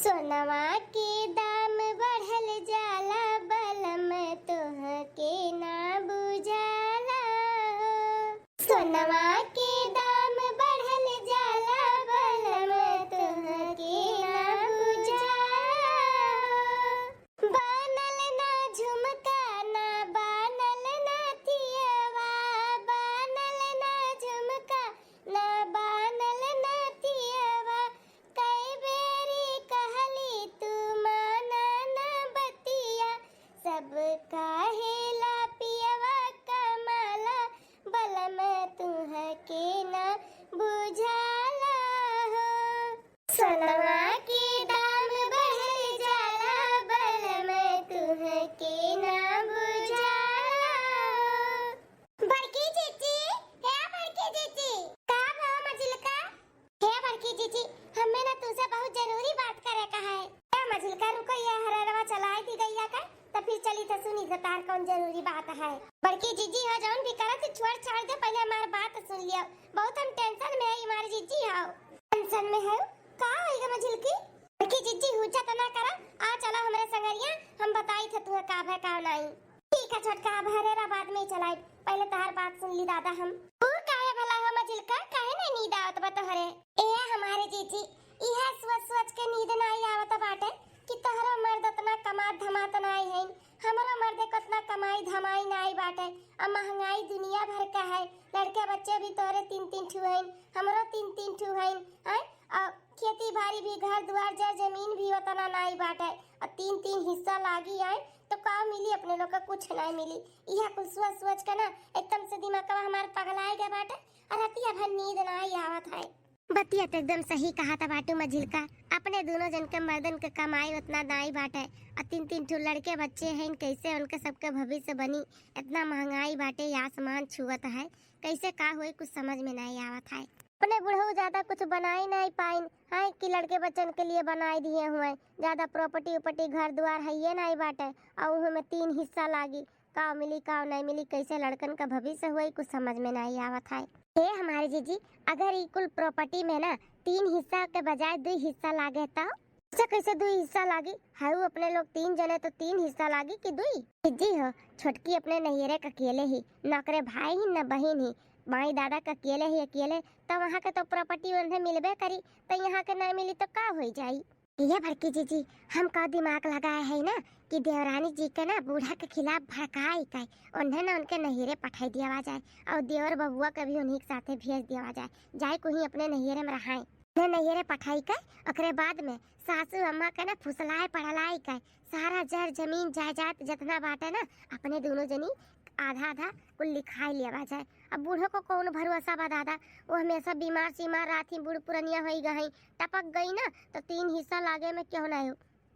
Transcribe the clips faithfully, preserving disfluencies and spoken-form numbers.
सोनवा के दाम बढ़ल जाला बलम, तोहके ना बुझाला हो। सोनवा के दाम बढ़ल जाला बलम, तोहके ना बुझाला हो। बनल ना झुमका, ना बनल नथियवा, बनल ना झुमका, ना बनल नथियवा। कई बेरी कहली तू माना ना बतिया, सब काहेला पियवा कमाला, बलम तुहके ना बुझाला हो। सोनवा के दाम बढ़ल जाला, बलम तुहके ना बुझाला हो। बड़की जीजी, हे बड़की जीजी, का भा मझिलका? हे बड़की जीजी, हमें ना तुमसे बहुत जरूरी बात करे का है। ए मझिलका, रुको, ये हरड़वा चलाए दी गैया का, तो फिर चली तो सुनी तो तार कौन जरूरी बात है। बड़की जीजी हो, जौन भी करत छोड़ छाड़ दे, पहले हमार बात सुन लियो। बहुत हम टेंशन में है, हमारी जीजी हो। टेंशन में है? का होइगा मझिलकी? बड़की जीजी हुज्जा तो ना करा, आ चलो हमरे संगरिया, हम बताई थे तुम्हें का भा का नाई। ठीक है छोटका, अब हरेरा बाद में ही चलाइब, पहले तहार बात सुन ली दादा हम। तू काहे भला हो मझिलका, काहे ना नींद आवत बा तोहरे? ए हमारे जीजी, इहे सोच सोच के नींद नाई आवत बाटे कि तोहरो मर्द उतना कमात धमात नाई है, हमरो मर्द के उतना कमाई धमाई नाई बाटे। अब महंगाई दुनिया भर का है, लड़के बच्चे भी तोहरे तीन तीन ठू हैं, हमरो तीन तीन ठू हैं, हैं? और खेती बाड़ी भी, घर दुआर, जर जमीन भी उतना नाई बाटे, और तीन तीन हिस्सा लागी आए तो का मिली अपने लोग का? कुछ नाई मिली। इहे कुल सोच सोच के ना एकदम से दिमागवा हमार पगलाए गए बाटे, और रतिया भर नींद नाई आवत है। बतिया तो एकदम सही कहा था बाटू मझिलका, अपने दोनों जन के मर्दन के कमाई उतना नाई बाटे, और तीन तीन ठो लड़के बच्चे हैं, कैसे उनके सबके भविष्य बनी? इतना महंगाई बाटे, ये आसमान छुअत है, कैसे का होई, कुछ समझ में नाई आवत है। अपने बुढ़ऊ ज्यादा कुछ बनाई नाई पाइन, हैं कि लड़के बच्चन के लिए बनाई दिए हुए, ज्यादा प्रॉपर्टी उपटी घर दुआर है ये नाई बाटे, और उहू में तीन हिस्सा लागी, का मिली का नाई मिली, कैसे लड़कन का भविष्य होई, कुछ समझ में नाई आवत है। हे हमारी जीजी, अगर ई कुल प्रॉपर्टी में ना तीन हिस्सा के बजाय दुई हिस्सा लागे तो? अच्छा, कैसे दुई हिस्सा लागी? है वो अपने लोग तीन जने तो तीन हिस्सा लागी कि दुई? जीजी हो, छोटकी अपने नैहरे के अकेले ही, न ओकरे भाई ही न बहिन ही, माई दादा के अकेले ही अकेले, तो वहाँ के तो प्रॉपर्टी उन्हें मिलबे करी, तो यहाँ के ना मिली तो का होई जाई? ये बड़की जीजी, हम का दिमाग लगाए है ना कि देवरानी जी के ना बूढ़ा के खिलाफ भड़काई के, उन्हें ना उनके नैहरे पठाई दिया जाए, और देवर बबुआ के भी उन्हीं के साथे भेज दिया जाए, जाए कोई अपने नैहरे में रहाए। ने नैहरे पठाई के, ओकरे बाद में सासू अम्मा के ना फुसलाए पड़लाए के, सारा जर जमीन जायदाद जितना बाटे ना, अपने दोनों जनी आधा आधा कुल लिखाई लेवा जाए। अब बूढ़ो को कौन भरोसा बा दादा, वो हमेशा बीमार सीमार रहत ही, बूढ़ पुरनिया होई गई, टपक गई ना, तो तीन हिस्सा लागे में क्यों ना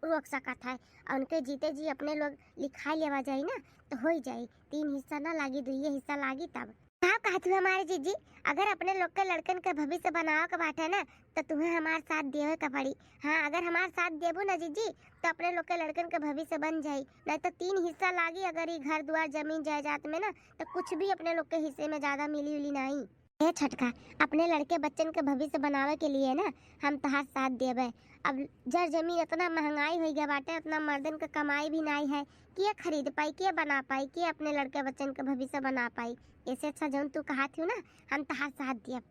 रोक सकत है। और उनके जीते जी अपने लोग लिखाई लेवा जाई ना, तो होई जाई, तीन हिस्सा ना लागी, दुइये हिस्सा लागी। तब का कहत हूँ हमारे जीजी, अगर अपने लोग के लड़कन के भविष्य बनावे के बाटे ना, तो तुम्हें हमार साथ देवे के पड़ी। हाँ, अगर हमार साथ देबू ना जीजी, तो अपने लोग के लड़कन के भविष्य बन जाई, नहीं तो तीन हिस्सा लागी अगर ई घर दुआर जमीन जायदाद में ना, तो कुछ भी अपने लोग के हिस्से में ज्यादा मिली उली नहीं। ए छोटका, अपने लड़के बच्चन के भविष्य बनावे के लिए ना हम तहार साथ देबे। अब जर जमीन इतना महंगाई होई गया बाटे, उतना मर्दन के कमाई भी नाई है, के खरीद पाई, के बना पाई, के अपने लड़के बच्चन के भविष्य बना पाई। ऐसे अच्छा जौन तू कहत हूँ ना, हम तहार साथ दियब।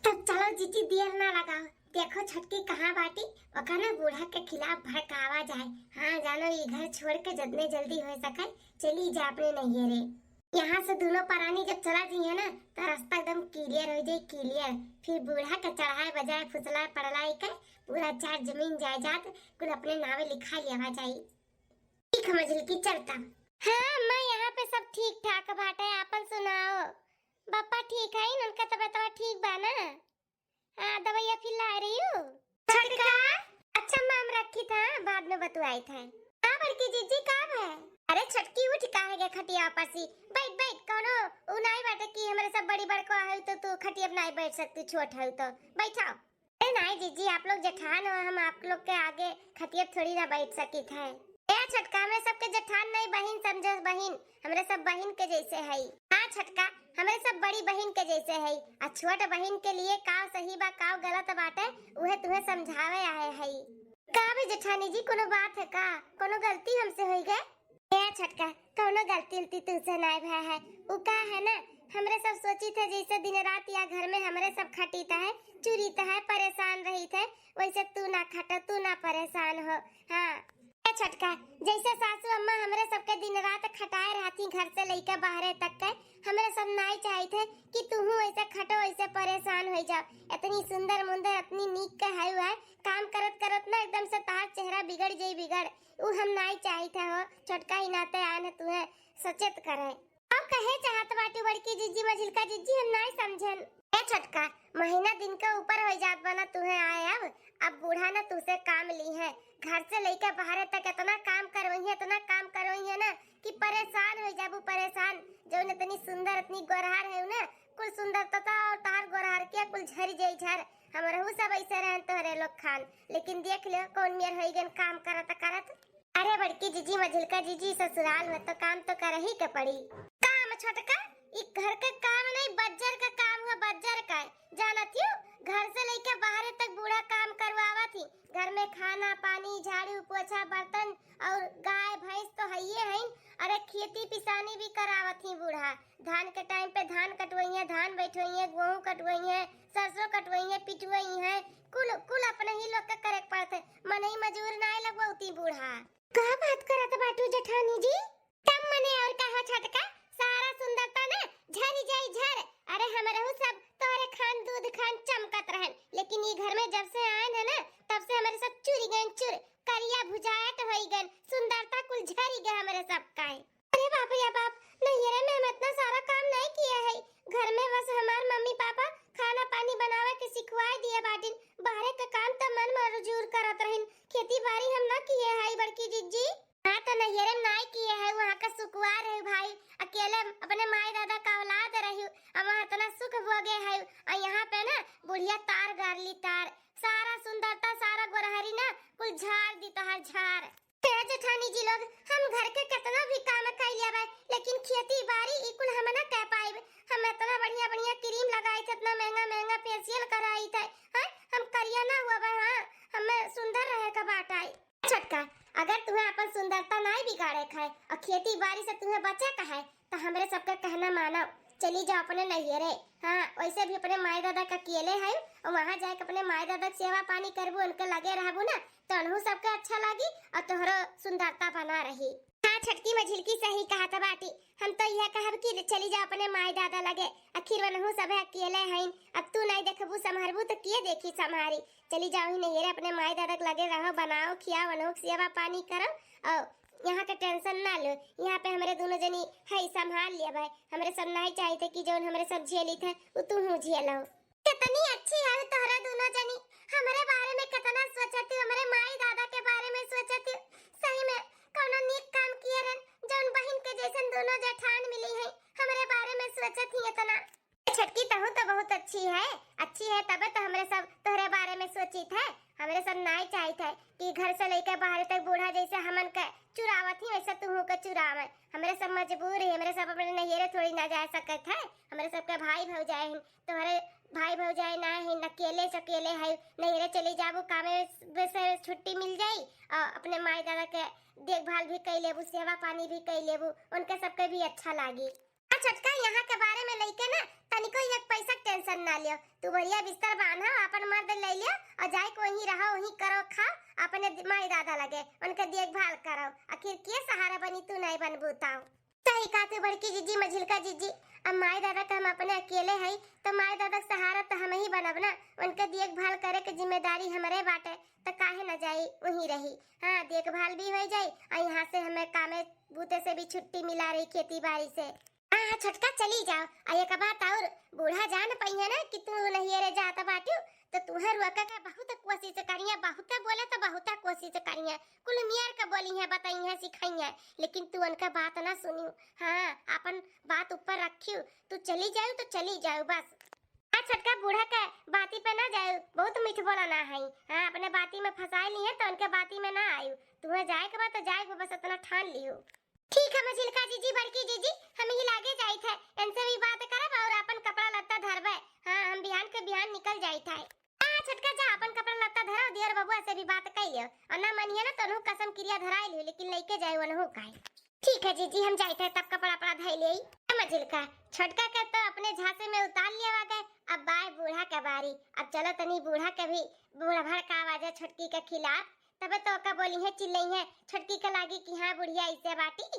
तब चलो जीजी, देर ना लगाओ, देखो छोटकी कहाँ बाटी, ओका ना बूढ़ा के खिलाफ भड़कावा जाए। हाँ जानो, ये घर छोड़ के जितने जल्दी हो सके चली जा अपने नैहरे। यहाँ से दोनों परानी जब चला जाइए ना, तो रास्ता एकदम क्लियर हो जाए, क्लियर। फिर बूढ़ा के चढ़ाए बजाए फुसलाए पड़लाए के पूरा चार जमीन जायदाद कुल अपने नावे लिखा लियावा जाई। ठीक है मझिलकी, चलता। हाँ अम्मा, यहाँ पे सब ठीक ठाक बाटे, आपन सुनाओ। बापा ठीक है, उनका तबीयत ठीक बा ना? हाँ, दवाइया फिर ला रही हूँ। छोटका। अच्छा माँ, हम रखी था, बाद में बतुआई था। हाँ बड़की जीजी, का है? अरे छोटकी, उठ काहे के खटिया पर सी? बैठ बैठ, कौनो उ नाई बाटे कि हमरे सब बड़ी बड़को है तो तू खटिया पर नाई बैठ सकती, छोट है तो। बैठाओ। अरे नाई जीजी, आप लोग जेठान हो, हम आप लोग के आगे खटिया थोड़ी ना बैठ सकित है। ए छोटका, हमरे सबके जेठान नहीं, बहिन समझो, बहिन, हमरे सब बहिन के जैसे है। हाँ छोटका, हमरे सब बड़ी बहिन के जैसे है, आ छोट बहिन के लिए काव सही बा, काव गलत बाटे, उहे तुहे समझावे आए है। का बे जेठानी जी, कोनो बात है का? कोनो गलती हमसे होई गए? ए छोटका, कोनो गलती उलती तुझसे नाय भा है। उ का है ना, हमरे सब सोचित है जैसे दिन रात या घर में हमरे सब खटित है, चुरित है, परेशान रहित है, वैसे तू ना खटो, तू ना परेशान हो। हाँ। ए छोटका, जैसे सासू अम्मा हमरे सबके दिन रात खटाए रहती घर से लेके बाहरे तक के, हमरे सब नाय चाहित है कि तू ऐसे खटो, ऐसे परेशान हो जाओ। इतनी सुंदर मुंदर, इतनी नीक के है, है काम करत करत ना एकदम से तार चेहरा बिगड़ जाई बिगड़। उ हम नाय चाहित है हो, छोटका ही नाते आन है तुहे सचेत करे। अब कहे चाहत बाटू बड़की जिज्जी, मझिलका जिज्जी, हम नाय समझन। ए छोटका, महीना दिन के ऊपर हो जात बा ना तुहे आए अब। अब बूढ़ा ना तुसे काम ली है, घर से लेके बाहरे तक इतना काम करवई है, इतना काम करवई है ना कि परेशान हो जाबू, परेशान। जौन इतनी सुंदर, इतनी गोरहार है ना, कुल सुंदरता और तार गोरहार के कुल झरी जाई झर। हमरहू सब ऐसे रहन तोहरे लोग खान, लेकिन देख लियो कौन मेर होई गन काम करत करत। अरे बड़की जिज्जी, मझिलका जिज्जी, ससुराल में तो काम तो करही के पड़ी। काम छोटका, ई घर के काम नहीं, बज्जर का काम हुआ, बज्जर का। जानत हियो, घर से लेके बाहरे तक बूढ़ा काम करवावत ही। घर में खाना पानी, झाड़ू पोछा, बर्तन और गाय भैंस तो हइये हइन। अरे खेती पिसानी भी करावत ही बूढ़ा। धान के टाइम पे धान कटवई है, धान बैठवई है, गेहूं कटवई है, सरसों कटवई है, पिटवई है, कुल कुल अपने ही लोग के करे के पड़त है। मनई मजूर नाय लगवती बूढ़ा। का बात करत बाटू जेठानी जी? तब मने और कहा छोटका, सारा सुंदरता ना झरी जाई झर। अरे हमरहू सब तोहरे खान दूध खान चमकत रहन, लेकिन ई घर में जब से आयन है ना, तब से हमरे सब चुरी गन चुर, करिया भुजायट होई गन, सुंदरता कुल झरी गए हमरे सब काहे। अरे बाप रे बाप, नैहरे में हम इतना सारा काम नहीं किए है। घर में बस हमार मम्मी पापा खाना पानी बनावे के सिखवाए दिए बाटिन, बाहरे के काम तो मन मजूर करत रहिन, खेती बाड़ी हम ना किए है बड़की जिज्जी। हाँ, तो नैहरे में नाई किए है, वहाँ का सुकुवार है भाई, अकेले अपने माई दादा का औलाद रही, और वहाँ इतना सुख भोगे है, और यहाँ पे ना बुढ़िया तार गार ली तार, सारा सुंदरता, सारा गोरहरी ना कुल झाड़ दी तोहार झाड़। हे जेठानी जी लोग, हम घर के कितना भी काम कर लेबे, लेकिन खेती बाड़ी ई कुल हम ना कर पाइब। हम इतना बढ़िया बढ़िया क्रीम लगाई थे, इतना महंगा महंगा फेशियल कराई थे, हैं? हम करिया ना हुआ बा, हाँ, हमें सुंदर रहे का बात आई। छोटका, अगर तुम्हें अपन सुंदरता नाई बिगाड़े खाए और खेती बाड़ी से तुम्हें बचे का है, तो हमरे सबके कहना मानो, चली जाओ अपने नैहरे। हाँ, वैसे भी अपने माई दादा के अकेले है, और वहाँ जाके अपने माई दादा के सेवा पानी करबू, उनके लगे रहबू ना, तो उनहू सबके अच्छा लागी और तोहरो सुंदरता बना रही। हाँ, छोटकी मझिलकी सही कहत बाटी, हम तो यह कहब कि चली जाओ अपने माई दादा लगे, आखिर वनहू सब अकेले हैं, अब तू नहीं देखबू संभारबू तो के देखी संभारी। चली जाओ ही नैहरे, अपने माई दादा के लगे रहो, बनाओ, खियाओ, वनहू के सेवा पानी करो, और यहाँ के टेंशन ना लो, यहाँ पे हमरे दोनों जनी है, संभाल लिया भाई। हमरे सब नहीं चाहिए कि जौन हमरे सब झेली थे, वो तू हूँ झेलो। कितनी अच्छी है तोहरे दोनों जनी, हमरे बारे में कितना सोचती, हमरे माई दादा के बारे में सोचती। सही में कौनो नीक काम किए रहन, जौन बहिन के जैसन दोनों जेठान मिली है, हमरे बारे में सोचत ही इतना। ए छोटकी, तहू तो बहुत अच्छी है, अच्छी है, तबे तो हमरे सब तोहरे बारे में सोचित है। हमरे सब नाई चाहित है कि घर से लेके बाहर तक बूढ़ा जैसे हमन के चुरावत ही, वैसे तुहू के चुरावे। हमरे सब मजबूर है, हमरे सब अपने नैहरे थोड़ी ना जा सकत है। हमरे सबके भाई भौजाई हैं, तोहरे भाई भौजाई ना है, अकेले से अकेले है। नैहरे चली जाबू, कामे से छुट्टी मिल जाई और अपने माई दादा के देखभाल भी कई लेबू, सेवा पानी भी कई लेबू, उनके सबके भी अच्छा लागी। आ छोटका, यहाँ के बारे में लइके ना तनिको एक पैसा के टेंशन ना लियो। तू बढ़िया बिस्तर बांधा, अपन मर्द ले लियो और जाए के वहीं रहो, वहीं करो, खाओ, अपने दि-, माई दादा लगे, उनके देखभाल करो। आखिर के सहारा बनी, तू नहीं बनबू ताऊ। सही कहा तू बड़की जीजी, मझिलका जीजी, अब माई दादा के हम अपने अकेले हई, तो माई दादा के सहारा तो हम ही बनब ना, उनके देखभाल करे के जिम्मेदारी हमरे बाटे, तो काहे न जाई, वहीं रही। हाँ, देखभाल भी हो जाई और यहाँ से हमें कामे बूते से भी छुट्टी मिला रही, खेती बाड़ी से। हाँ, हाँ, छोटका, चली जाओ। आ एक बात और, बूढ़ा जान पइहे ना कि तू नैहरे जात बाटू, तो तुहे रोके के बहुत कोशिश करिहे, बहुत बोले तो बहुत कोशिश करिहे, कुल मेर के बोलिहे, बतइहे, सिखइहे, लेकिन तू उनका बात ना सुनियो। हाँ, अपन बात ऊपर रखियो, तू चली जाओ तो चली जाओ बस। हाँ छोटका, बूढ़ा के बाती पे ना जाओ, बहुत मीठ बोला ना है। हाँ, अपने बाती में फंसाए लिहे तो उनके बाती में ना आयो। तुहे जाए के बा तो जाए के बा, बस इतना ठान लियो। ठीक है मझिलका जीजी, बड़की जीजी, हम ही लागे जाइत है, इनसे भी बात करब और अपन कपड़ा लत्ता धरबे। हाँ, हम बिहान के बिहान निकल जाइत है। हाँ छोटका जा, अपन कपड़ा लत्ता धराओ, दियर बबुआ से भी बात कइ लियो। अउर ना मनिहे ना, तो उनहू कसम किरिया धराइ लियो, लेकिन लइके जाए उनहू काहे। ठीक है जीजी, हम जाइत है तब कपड़ा पड़ा धइ लेई। ए मझिलका, छोटका के तो अपने झांसे में उतार लिया गए, अब बाय बूढ़ा के बारी। अब चलो तनी बूढ़ा के भी, बूढ़ा भड़कावा जाए छोटकी के खिलाफ, तबे तो ओका बोलिहे, चिल्लइहे, छोटकी के लागी कि हाँ बुढ़िया ऐसे बाटी।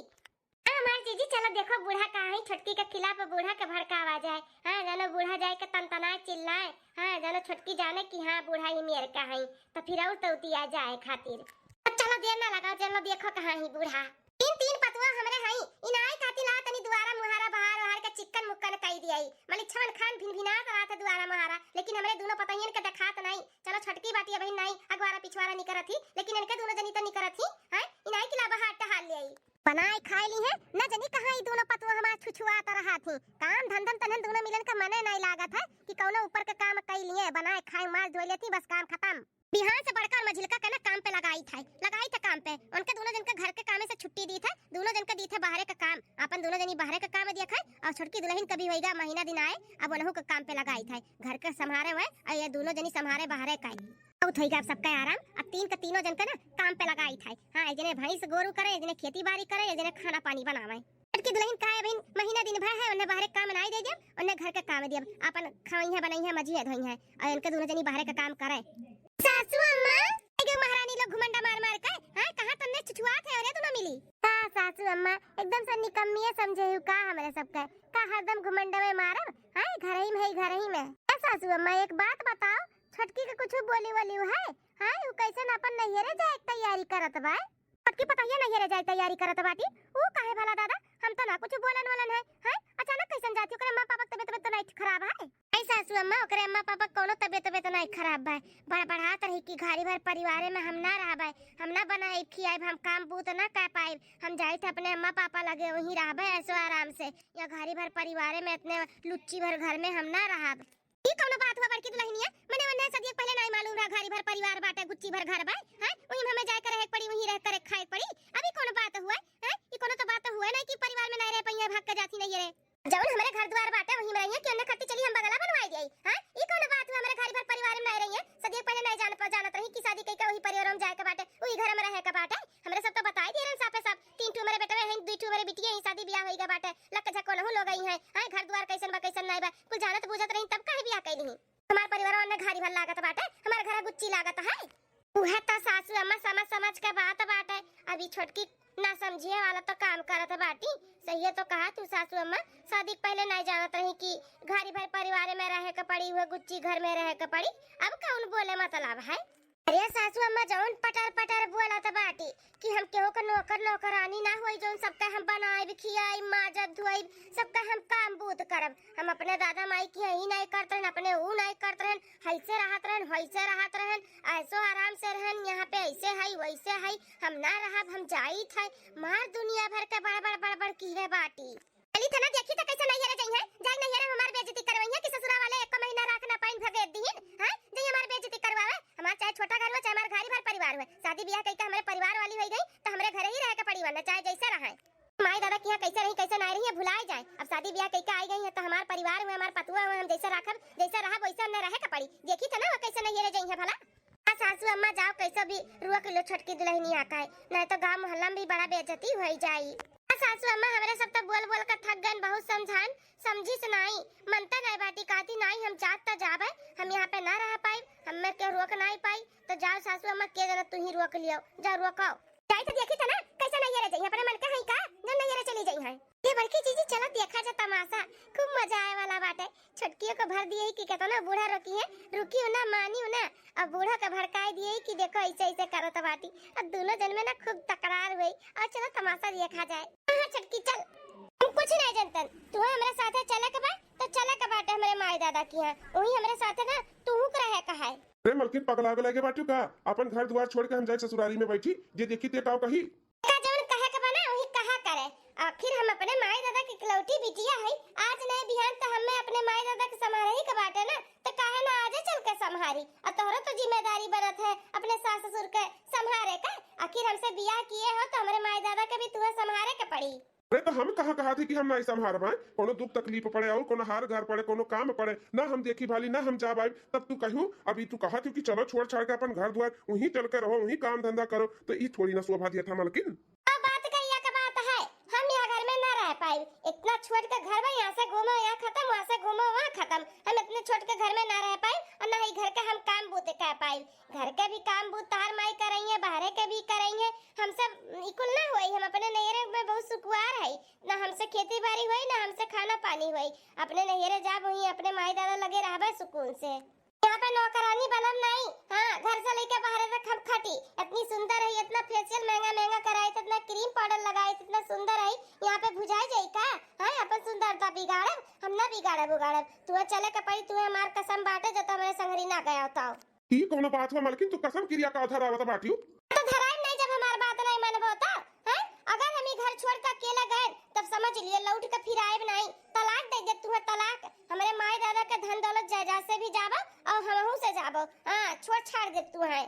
हाँ, हमार जीजी, चलो देखो बूढ़ा कहाँ है, छोटकी के खिलाफ बूढ़ा के भड़कावा जाए। हाँ, जानो बूढ़ा जाए के तनतनाए चिल्लाए। हाँ, जानो छोटकी जाने कि हाँ बूढ़ा ही मेर का है, तो फिर और तौतिया जाए खातिर। अब चलो देर ना लगाओ, चलो देखो कहाँ है बूढ़ा। तीन तीन पतुआ हमरे हई, इनाई खातिर ला तनी दुआरा मुहारा बहार ओहार के चिक्कन मुक्कन कई दियाई। मलिच्छवन खान भिनभिनात रहत है दुआरा मुहारा, लेकिन हमरे दुनो पतोहियन के देखात नाई। चलो छोटकी बाटी अबहिन नाई, अगवारा पिछवारा निकरत ही, लेकिन इनके दुनो जनी तो निकरत ही। हैं, इनाई किला बहार टहाल ले आई। बनाए खाए ली है, न जनी कहाँ ई दुनो पतुआ हमार छुछुआत रहत ही। काम धंधन तनहन दुनो मिलन का मने नाई लागत है कि कौनो ऊपर के काम कई लिए, बनाए खाए माल धोए लेती, बस काम खत्म। बिहान से बड़का और मझिलका के ना काम पे लगाई था, लगाई था काम पे। उनके दुनो जन के घर के कामे से छुट्टी दी था, दुनो जन के दी था बाहरे का काम। अपन दुनो जनी बाहरे का काम दिया खाए और छोटकी दुलहिन कभी होइगा महीना दिन आए, अब उनहू के काम पे लगाई था, घर के संभारे हुए और ये दुनो जनी संभारे बाहरे का। बहुत होइगा अब सबका आराम, अब तीन के तीनों जन के ना काम पे लगाई था। हाँ, एक जने भैंस गोरू करे, एक जने खेती बाड़ी करे, एक जने खाना पानी बनावे। छोटकी दुलहिन का है बहिन, महीना दिन भर है, उन्हें बाहरे काम नाई दे दिया, उन्हें घर के काम दिया, अपन खवइहा बनइहा मजिया धोइहा। और इनके दुनो जनी बाहरे का काम करे। सासू अम्मा, एगो महारानी लोग घुमंडा मार मार के, हाँ, कहाँ तन्ने छुछुआत है, उन्हें दुनो मिली। का सासू अम्मा, एकदम से निकम्मिये समझे हु का हमरे सबके, का हरदम घुमंडा में मारब, हाँ, घर ही में है, घर ही में। ए सासू अम्मा, एक बात बताओ, छोटकी के कुछ बोली वोली है, हाँ, उ कैसन अपन नैहरे जाए के तैयारी करत बा? छोटकी पतोहिया नैहरे जाए तैयारी करत बाटी, उ काहे भला दादा, हम तो ना कुछ बोलन वोलन है, हैं? अचानक कैसन जाती, ओकरे अम्मा पापा के तबियत, तबियत तो नहीं खराब है? ऐ सासू अम्मा, ओकरे अम्मा पापा के कौनो तबियत, तबियत नहीं खराब बा। बड़बड़ात रही कि घरी भर परिवारे में हम ना रहबे, हम ना बनाइब खियाइब, हम काम बूत ना कर पाइब, हम जाइत अपने अम्मा पापा लगे वहीं रहबे ऐसो आराम से। या घरी भर परिवारे में इतने लुच्ची भर घर में हम ना रहब। ई कौनो बात हुआ बड़की दुलहिनिया? मने ओन्हे सदिया के पहिले नाई मालूम रहा, घरी भर परिवार बाटे, गुच्ची भर घर बा, हैं? वहीं में हमें जाए के रहे के पड़ी, वहीं रह करे खाए के पड़ी। अब ई कौनो बात हुआ, हैं? ई कौनो तो बात हुआ नहीं कि परिवार में नाई रह पइहे, भाग के जाती नहीं रे। जौन हमरे घर द्वार बाटे, वहीं में रहिए कि ओन्हे खत्ती चली हम बगला बनवाई दिए, हैं? ई कौनो बात हुआ, हमरे घरी भर परिवार में नाई रहिए, सदिया के पहिले नाई जान, जानत रही कि शादी कइके वही परिवार में जाए के बाटे, वही घर में रहे के बाटे। हमरे सब तो बताई दिए रहन साफे साफ, तीन ठू हमरे बेटवे हैं, दुई ठू हमरे बिटिया हैं, शादी बियाह होइगा बाटे, लक झकोनहु लोग आई हैं, हैं, घर द्वार कैसन बा, कैसन नाई बा, कुल जानत बूझत रही, तब काहे बियाह कैली ही? हमार परिवार में घरी भर लागत बाटे, हमार घर गुच्ची लागत है। उहे तो सासू अम्मा समझ समझ के बात बाटे, अभी छोटकी ना समझिए वाला तो काम करत बाटी। सही है तो कहा तू सासू अम्मा, शादी के पहले नाई जानत रही कि घरी भर परिवार में रहे के पड़ी, उहे गुच्ची घर में रहे के पड़ी, अब कौन बोले मतलब है? अरे सासू अम्मा, जौन पटर पटर बोलत बाटी कि हम केहू के नौकर नौकरानी ना होई, जौन सबका हम बनाइब, खियाइब, माजब, धोइब, सबका हम काम बूत करब। हम अपने दादा माई के यही नाई करत रहन, अपने ऊ नाई करत रहन, हैसे रहत रहन, वैसे रहत रहन, ऐसो आराम से रहन, यहाँ पे ऐसे है, वैसे है, हम ना रहब, हम जाइत है। मार दुनिया भर के बड़ बड़ बड़ बड़ की है बाटी। चली थे ना, देखी तो कैसे नैहरे जइहें, जाई नैहरे में हमार बेइज्जती करवइहें कि ससुरा वाले एक महीना राख ना पाइन भगेत दिहिन, हैं? जाई हमार बेइज्जती करवावे, हमार चाहे छोटा घर हुआ, चाहे हमार घरी भर परिवार हुआ, शादी बियाह कइके हमरे परिवार वाली होई गई, तो हमरे घरे ही रहे के पड़ी, वरना चाहे जैसे रहे। माई दादा के यहाँ कैसे रही, कैसे ना रही, भुलाई जाए। अब शादी बियाह कइके आई गई है, तो हमार परिवार हुआ, हमार पतुआ हुआ, हम जैसे राखब, जैसे रहब, वैसे हमने रहे के पड़ी। देखी तो ना, वो कैसे नैहरे जइहें भला। आ सासू अम्मा जाओ, कैसे भी रोक लो छोटकी दुलहिनिया का है, नहीं तो गांव मोहल्ला में भी बड़ा बेइज्जती होई जाई। आ सासू अम्मा, हमरे सब तो बोल बोल के थक गन, बहुत समझान, समझिस नाई, मनते नाई बाटी, कहती नाई हम जात त जाबे, हम यहाँ पे ना रह पाई, हमें के रोक नाई पाई, तो जाओ सासू अम्मा, के जना तू ही रोक लियो, जाओ रोको। जाई तो देखी तो ना, कैसे नैहरे जइहें, अपने मन के हई का, जब नैहरे चली जइहें। ये बड़की जीजी, चलो देखा जा तमाशा, खूब मजा आए वाला बाटे। छोटकियों को भर दिए कि केतना बूढ़ा रोकी है, रुकी हो ना, मानी हो ना। अब बूढ़ा के भड़काए दिए कि देखो ऐसे ऐसे करत बाटी। अब दोनों जन में ना खूब तकरार हुई। और चलो तमाशा देखा जाए। हाँ, हाँ, छोटकी चल, हम कुछ नहीं जानतन, तू हमरे साथे चले के बा तो चले के बाटे हमरे माई दादा की यहाँ, वही हमरे साथे ना तू के रहे का है। अरे मलकिन, पगला गला के बाटू का? अपन घर दुआर छोड़ के हम जाए ससुरारी में बैठी, जे देखी ते काव कही। का जवन कहे के बा ना, वही कहा करे। आखिर हम अपने माई दादा के इकलौती बिटिया है, आज नहीं बिहान तो हमें अपने माई दादा के संभारे ही के बाटे ना, तो काहे ना आजे चल के संभारी? और तोहरो तो जिम्मेदारी बनत है अपने सास ससुर के संभारे का। आखिर हमसे बियाह किए हो तो हमरे माई दादा के भी तुहे संभारे के पड़ी। अरे तो हम कहाँ कहा थी कि हम नाहीं संभारब, आए? कोनो दुख तकलीफ पड़े और कोनो हार घर पड़े, कोनो काम पड़े, ना हम देखी भाली, ना हम जा पाइब, तब तू कहू, अभी तू कहा थी कि चलो छोड़ छाड़ के अपन घर द्वार, वहीं चल के रहो, वहीं काम धंधा करो, तो ई थोड़ी ना शोभा दिया था मलकिन। अब बात कहिया के बात है, हम यहाँ घर में ना रह पाइब। इतना छोट के घर बा, यहाँ से घूमो यहाँ खत्म, वहाँ से घूमो वहाँ खत्म। हम इतने छोट के घर में ना रह पाइब और ना ही घर के हम काम बूते कर पाइब। घर के भी काम बूत तार माई करइहे, बाहरे के भी करइहे। हमसे ई कुल ना होई, हम अपने नैहरे में बहुत सुकुवार है, ना हमसे खेती बाड़ी होई, ना हमसे खाना पानी होई। अपने नैहरे जाब, वहीं अपने माई दादा लगे रहबे सुकून से। यहाँ पे नौकरानी बनब नहीं, हाँ, घर से लेके बाहर तक हम खटी। इतनी सुंदर है, इतना फेशियल महंगा महंगा कराई, इतना क्रीम पाउडर लगाई, इतना सुंदर है, यहाँ पे भुजाई जाई का? हाँ, अपन सुंदरता बिगाड़ब? हम ना बिगाड़ब उगाड़ब। तू चले के पड़ी, तू हमार कसम बाटे, जो तो हमारे संगरी ना गया होता। ई कौनो बात हुआ मलकिन, तू कसम किरिया का धरावत बाटियो? तो धराई नहीं, जब हमार बात नहीं मनबो तो, हैं? अगर हम ई घर छोड़ के अकेले गए, तब समझ लिए लौट के फिर आएब नहीं। तलाक दे दे तू है, तलाक। हमारे माई दादा के धन दौलत जायदाद से भी जाबो और हमहू से जाबो। हाँ, छोड़ छाड़ दे तू है।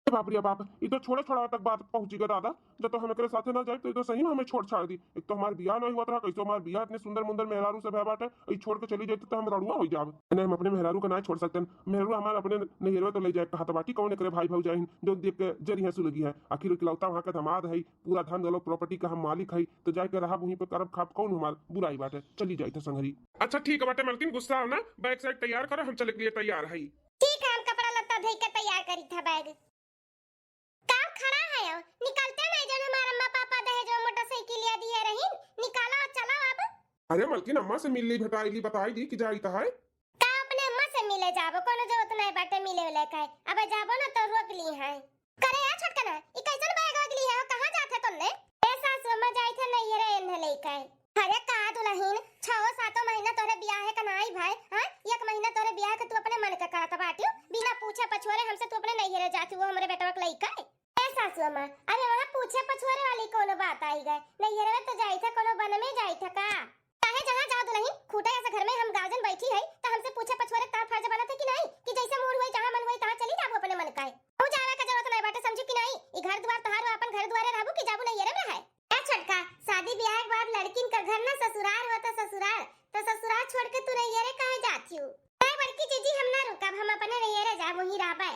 ए बाप रे बाप, ई तो छोड़े छोड़ावे तक बात पहुंची गए दादा। जब तो हम एकरे साथे ना जाए तो, ई तो सही में हमें छोड़ छाड़ दी। एक तो हमार बियाह नहीं हुआ था, कैसे हमार बियाह इतने सुंदर मुंदर मेहरारू से भय बाटे, ई छोड़ के चली जाए तो हम रड़ुआ हो जाब। नहीं, हम अपने मेहरारू का ना छोड़ सकते। मेहरारू हमार अपने नैहरवे तो ले जाए कहा बाटी, कौन एकरे भाई भौजाई हैं जो देख के जरी हैं सुलगी हैं। आखिर इकलौता वहाँ का दामाद है, पूरा धन दौलत प्रॉपर्टी का हम मालिक है, तो जाए के रहा वहीं पे करब खाब, कौन हमार बुराई बाटे। चली जाए तो संगरी। अच्छा ठीक है बाटे मलकिन, गुस्सा हो ना, बैग सैग तैयार करो, हम चले के लिए तैयार है। ठीक है, हम कपड़ा लत्ता धोई के तैयार करी था बैग। का खड़ा है हो? निकलते नहीं, जौन हमार अम्मा पापा दहेज में मोटरसाइकिल लिया दिए रहीन, निकालो और चलो अब। अरे मलकिन, अम्मा से मिल ली, भेटाई ली, बताई दी कि जाइत है। का अपने अम्मा से मिले जाबो? कोनो जरूरत नहीं बाटे मिले उले के। अब जाबो ना तो रोक ली है। करे यार छोटकना, ई कैसन बैग वैग ली है हो? कहाँ जात है तुमने? ए सासू अम्मा, जाइत है नैहरे एन्हे लेके। अरे का दुलहिन, छहो सातो महीना तोहरे बियाहे का नाई भाई, हाँ? एक महीना तोहरे बियाह के तू अपने मन के करत बाटियो, बिना पूछे पछोरे हमसे तू अपने नैहरे जाती हो हमरे बेटवा के लइके। ए सासू अम्मा, अरे वहाँ पूछे पछोरे वाली कोनो बात आई गए? नैहरे में तो जाई था, कोनो वन में जाई था का? काहे जहाँ जाओ दुलहिन, खूटा ऐसे घर में हम गार्जियन बैठी है, तो हमसे पूछे पछोरे तार फर्ज बनत है कि नहीं, कि जैसे मूड हुई, जहाँ मन हुई, तहाँ चली जाबू अपने मन का है। तू जावे का जरूरत नहीं बाटे, समझू कि नहीं? ई घर द्वार तोहार बा, अपन घर द्वारे रहबू कि जाबू नैहरे में रहे? ए छोटका, शादी ब्याह के बाद लड़किन का घर ना ससुराल होता, ससुराल। तो ससुराल छोड़ के तू नैहरे काहे जाती हूँ? नहीं बड़की जीजी, हम ना रुकब, हम अपने नैहरे जाब, वहीं रहबे।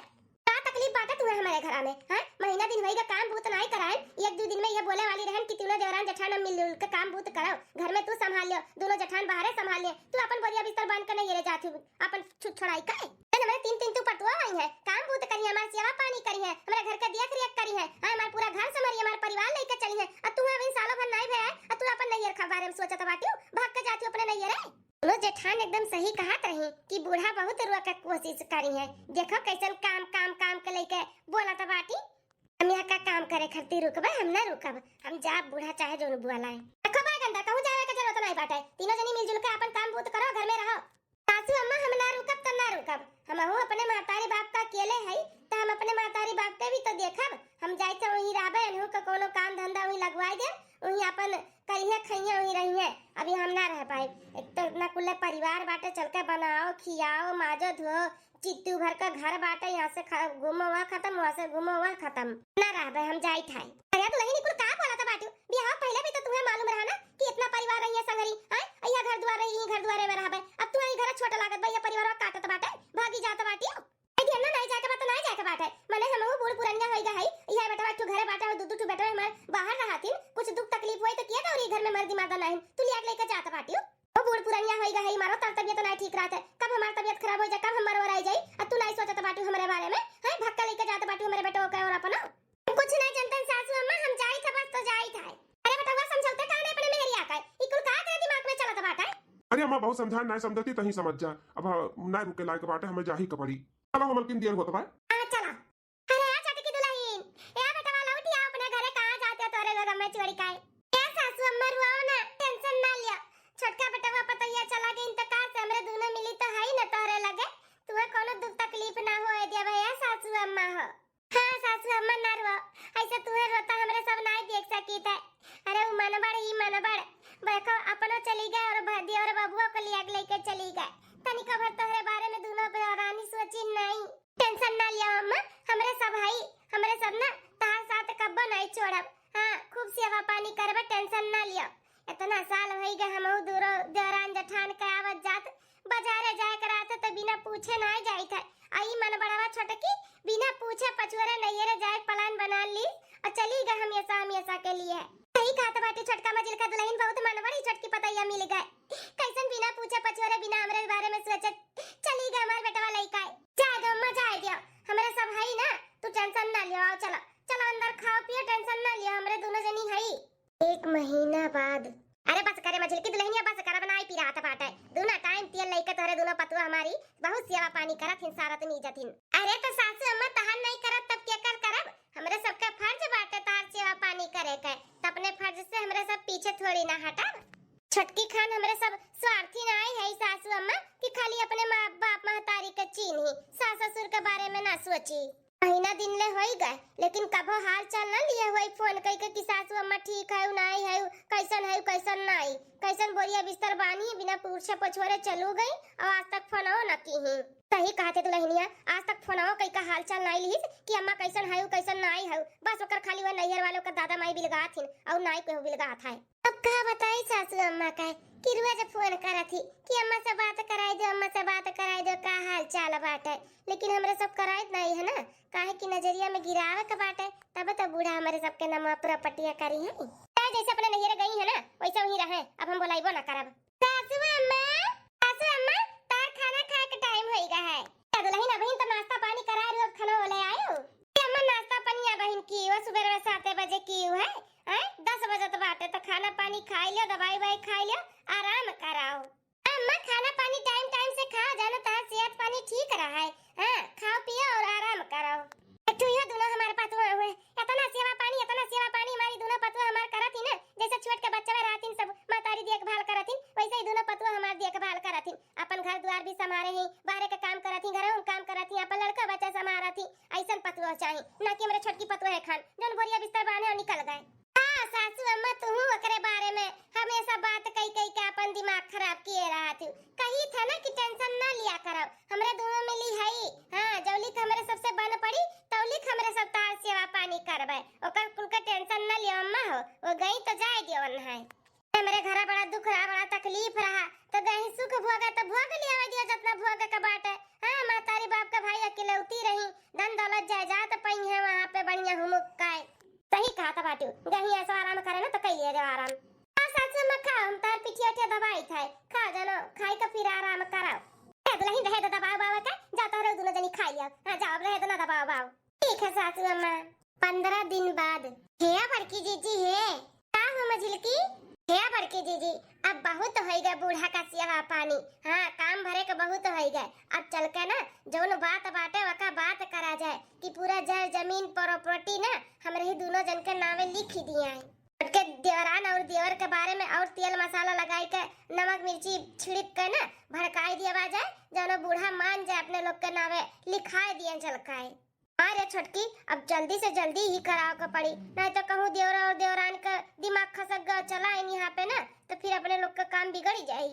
का तकलीफ बाटे तुहे हमारे घरा में, हाँ? महीना दिन होई गए काम बूत नाई कराएन, एक दू दिन में ये बोले वाली रहन कि तीनों देवरान जेठान हम मिलजुल के काम बूत करो, घर में तू संभाल लियो, दोनों जेठान बाहरे संभाल लियो, तू अपन बोरिया बिस्तर बांध के नैहरे जाती हूँ, अपन छुट छोड़ाई का है? अरे हमारे तीन तीन तू पतुआ आई है, काम बूत करी है, हमारे सेवा पानी करी है, हमारे घर का देख रेख करी है, हाँ, हमारे पूरा घर संभारी है, हमारे परिवार लेके चली है। अब तू अभी सालों भर नहीं भया है, अब तू अपन नैहर का बारे में सोचत बाटियो, भाग के जाती अपने नैहर है। दोनों जेठान एकदम सही कहत रही कि बूढ़ा बहुत रोक के कोशिश करी है, देखो कैसन काम काम काम के लेके बोलत बाटी। हम यहाँ का काम करे खातिर रुकबे, हम ना रुकब, हम जाब बूढ़ा चाहे जोन बुआ लाए। देखो बा गंदा, कहूँ जावे के जरूरत नहीं बाटे, तीनों जनी मिलजुल के अपन काम बूत करो, घर में रहो। सासू अम्मा, हम ना रुकब त ना रुकब, हमहू अपने महतारी बाप का अकेले हई, त हम अपने महतारी बाप के भी तो देखब। हम जाइत है वहीं रहबे, एनहू का कोनो काम धंधा वहीं लगवाई देब, वहीं अपन करिहे खइहे वहीं रहिहे। अभी हम ना रह पाई, एक तो इतना कुल्ले परिवार बाटे, चल के बनाओ, खियाओ, माजो धो, चित्तू भर का घर बाटे, यहाँ से ख-, घूमो वहाँ खत्म, वहाँ से घूमो वहाँ खत्म, ना रहबे, हम जाइत है। अरे दुलहिन, ई कुल का बोलत बाटू? बियाह पहले भी तो तुम्हें मालूम रहा ना कि इतना परिवार रही है संगरी, हैं? यहाँ घर द्वार रही, यहीं घर द्वारे में रहबे। अब तुम्हें ई घर छोटा लागत बा, ये परिवार काटत बाटे, भागी जात बाटियो। ए धियन्ना, नहीं जाए के बात तो नहीं जाए के बात है, मने हमहू बूढ़ पुरनिया होई गए है, यह बेटवा एक ठो घरे बाटे और दू दू ठो बेटवा हमार बाहर रहथिन, कुछ दुख तकलीफ होई तो किया दौरी घर में मर्दी मर्दा नहीं, तू लिया के लेके जात बाटियो। ओ बूढ़ पुरनिया होई गए है, मारो तार तबियत नहीं ठीक रहत है, कब हमार तबियत खराब हो जाए, कब हम मरवर आई जाई, अब तू नहीं सोचत बाटू हमारे बारे में, हैं? भक्का लेके जात बाटू हमारे बेटवा के और अपना। कुछ नहीं जनतन सासू अम्मा, हम जाइत है बस तो जाइत है। अरे बेटवा, समझौते काहे नहीं अपने मेहरिया का? ई कुल का तेरे दिमाग में चलत बाटे? अरे अम्मा, बहुत समझा, नहीं समझती तहीं समझ जा। अब हाँ, नहीं रुके लायक बाटे, हमें जाही के पड़ी। चलो हो मलकिन, देर होत बा। हाँ, चला। अरे आ छोटकी दुलहिन, ए बेटवा लौटी आओ अपने घरे, कहाँ जाते हो तोरे लोग हमें छोड़ी काहे? ए सासू अम्मा रुआओ ना, टेंशन ना लिया। छोटका बेटवा पतोहिया चला गई तो का से हमरे दोनों मिली तो है ही ना तोरे लगे। तुम्हें कोनो दुख तकलीफ ना होए देवे ए सासू अम्मा हो। हाँ सासू अम्मा ना रो, ऐसे तुहे रोता हमरे सब नाई देख सकीत है। अरे उ मनबड़ ई मनबड़, देखो अपनो चली गए और ब-, देवर बबुआ को लिया के लेके चली गए। तनिको भर तोहरे बारे में दोनों देवरानी सोची नहीं। टेंशन ना लिया अम्मा, हमरे सब हई, हमरे सब ना तहार साथ कब्बो नहीं छोड़ब। हाँ खूब से सेवा पानी करबे, tension ना लियो। इतना साल होई गए, हमहू दूरो देवरान जठान के आवत जात, बाजारे जाए के रहत है तो बिना पूछे ना जाइत है। आ ई मन बढ़ावा छोटकी, बिना पूछे पछुआरे नैहरे जाए के plan बना ली और चली गए हमेशा हमेशा के लिए। सही कहत बाटी छोटका मझिलका दुलहिन, बहुत मन बड़ी छोटकी पतैया मिल गए। कैसन बिना पूछे पछुआरे बिना हमरे बारे में सोचे चली गए हमार बेटवा लइका। जाए दो अम्मा, जाए दियो, हमरे सब हई ना, तू tension ना लियो। आओ चलो, चलो अंदर खाओ पियो, tension ना लियो, हमरे दोनों जनी हई। एक महीना बाद। अरे बस करे मझिलकी दुलहिनिया, बस कर, अब नाई पिरात बाटे। दूना time तेल लइके तोहरे दूनो पतुआ हमारी बहुत सेवा पानी करत हिन, सारत नीजत हिन। अरे तो सासू अम्मा तहार नाई करत तब केकर करब? हमरे सबके फर्ज बाटे तहार सेवा पानी करे के, त अपने फर्ज से हमरे सब पीछे थोड़ी ना हटब। छोटकी खान हमरे सब स्वार्थी नाई है सासू अम्मा कि खाली अपने माँ बाप महतारी के चीन्ही, सास ससुर के बारे में ना सोची। महीना दिन ले होई गए, लेकिन कभो हाल चाल ना लिए होई phone कई के कि सासू अम्मा ठीक है, नाई है, कैसन है, कैसन नाई, कैसन बोरिया बिस्तर बानी, बिना पूछे पछोरे चलू गई और आज तक फोनवो ना की ही। सही कहते दुलहिनिया, आज तक फोनवो कई का हाल चाल नाई लिहिस कि अम्मा कैसन है, कैसन नाई है। बस ओकर खाली वह नैहर वालों का दादा माई बिलगात हिन और नाई केहू बिलगात है। अब का बताई सासू अम्मा का कि रोज फोन करत ही कि अम्मा से बात कराई दो, अम्मा से बात कराई दो, का हाल चाल बाटे, लेकिन हमरे सब कराइत नाई है ना, काहे कि नजरिया में गिरावे के बाटे, तब तो बूढ़ा हमरे सबके नमवा प्रॉपर्टिया करी है। चाहे जैसे अपने नैहरे गई है ना, वैसे वहीं रहे, अब हम बोलाइबो ना करब। सासू अम्मा, सासू अम्मा, तार खाना खाए के time होई गा है। ए दुलहिन, अबहिन तो नाश्ता पानी कराए रहो, खाना ले आयो। ए अम्मा, नाश्ता पानी अबहिन की, वो सुबह में सात बजे की है, हैं? दस बजत बाटे तो खाना पानी खाई लियो, दवाई वाई खाई लियो, आराम कराओ। अम्मा, खाना पानी time time से खाओ, जानो तहार सेहत पानी ठीक रहा है। हाँ, खाओ पियो और आराम करो। तू यो दोनों हमारे पतुआ हुए, इतना सेवा पानी, इतना सेवा पानी हमारी दोनों पतुआ हमार करत ही ना, जैसे छोट के बच्चा रहतिन सब महतारी देखभाल करत ही, वैसे ही दोनों पतुआ हमार देखभाल करत ही। अपन घर द्वार भी संभारे ही, बाहरे के काम करत ही, घरों काम करत ही, अपन लड़का बच्चा संभारत ही, ऐसन पतुआ चाही, ना कि हमरे छोटकी पतुआ है खान, जौन बोरिया बिस्तर बांधे और निकल गए। हाँ सासू अम्मा, तुहू ओकरे बारे में हमेशा बात कई कई के अपन दिमाग खराब किए रहत हू। कही था ना कि tension ना लिया करो, हमरे दोनों में ली हई। हाँ, जौलिक हमरे सबसे बन पड़ी, तौलिक हमरे सब तार सेवा पानी करबे, ओकर कुल के tension ना लियो अम्मा हो, वो गई तो जाए दियो ओन्हाई। हमरे घरा बड़ा दुख रहा, बड़ा तकलीफ रहा, तो गई सुख भोगे तो भोग लियावे दियो जतना भोगे के बाटे। हाँ, महतारी बाप के भाई अकेलौती रही, धन दौलत जायदाद पई है वहाँ पे बढ़िया हुमुक काए। सही कहा था बाटू, गही ऐसा आराम करे ना तो कई लिया जाओ आराम। आ सासू अम्मा खाओ, हम तार पिठिया उठिया दबाई था, खाओ जानो, खाई के फिर आराम कराओ। ए दुलहिन रहे दो दबाओ बाबा का, जा तोहरे दोनों जनी खाई लिया। हाँ जाओ, अब रहे दो ना दबाओ बाओ। ठीक है सासू अम्मा। पंद्रह दिन बाद। हे बड़की जीजी हे। का हो मझिलकी? हे बड़की जीजी, अब बहुत होई गए बूढ़ा का सेवा पानी। हाँ, काम भरे के बहुत होई गए। अब चल के ना जौन बात बाटे वका बात करा जाए कि पूरा जर जमीन प्रॉपर्टी ना हमरे ही दोनों जन के नावे लिख ही दिया है। के देवरान और देवर के बारे में और तेल मसाला लगाई के नमक मिर्ची छिड़क के ना भड़काई दिया जाए, जौन बूढ़ा मान जाए अपने लोग के नावे लिखाए दिया चल के। हाँ रे छोटकी, अब जल्दी से जल्दी ही करावे के पड़ी, नहीं तो कहूँ देवर और देवरान के दिमाग खसक गयो चला इन यहाँ पे ना, तो फिर अपने लोग का काम बिगड़ ही जाई।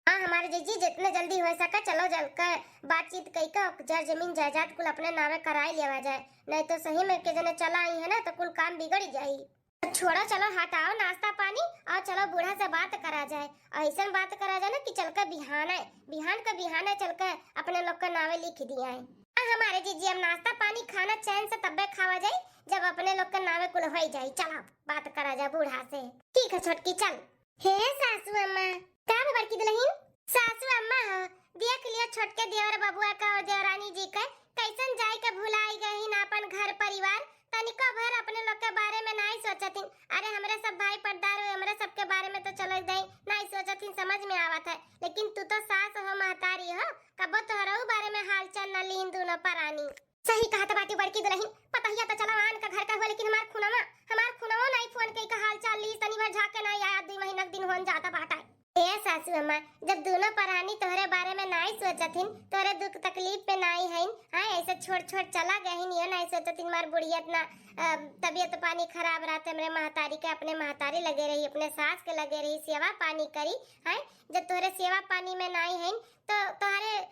हाँ हमारे जीजी, जितने जल्दी हो सके चलो चल के बातचीत कई के जर जमीन जायदाद कुल अपने नावे कराई लेवा जाए, नहीं तो सही में के जने चला आई है ना तो कुल काम बिगड़ ही जाई। छोड़ो, चलो हटाओ नाश्ता पानी और चलो बूढ़ा से बात करा जाए। ऐसन बात करा जाए ना कि चल के बिहाने, बिहान के बिहाने चल के अपने लोग के नावे लिख दिया है। आ, हमारे जीजी, अब नाश्ता पानी खाना चैन से तब्बे खावा जाए जब अपने लोग के नावे कुल होई जाए। चलो बात करा जाए बूढ़ा से। ठीक है छोटकी, चल। हे सासू अम्मा। का बा बड़की दुलहिन? सासू अम्मा हो, देख लियो छोटके देवर बबुआ का और देवरानी जी के, कैसन जाए के भुलाई गहिन आपन घर परिवार, तनिको भर अपने लोग के बारे में नाई सोचथिन। अरे हमरे सब भाई पटदार हुए, हमरे सबके बारे में तो चलो दई नाई सोचथिन, समझ में आवत है, लेकिन तू तो सास हो, महतारी हो, कबो तोहरऊ बारे में हालचाल न लीन दूनो परानी। सही कहत बाटी बड़की दुलहिन, पतहिया तो चला आन का घर का हुआ, लेकिन हमार खुनवा, हमार खुनवा नाई फोन कई का हालचाल ली, तनी भर झाके नाई आया, दुई महीना के दिन होन जाता बाटा। ए सासू अम्मा, जब दूनो परानी तोहरे बारे में नाई सोचथिन, तोहरे दुख तकलीफ पे नाई हईन, हाँ, ऐसे छोड़ छोड़ चला गहिन, यो नाई सोचथिन, हमार बुढ़िया इतना, अ, तबीयत पानी खराब रहते, हमरे महतारी के, अपने महतारी लगे रही, अपने सास के लगे रही, सेवा पानी करी, हाँ, जब तोहरे सेवा पानी में नाई हईन, तो तोहरे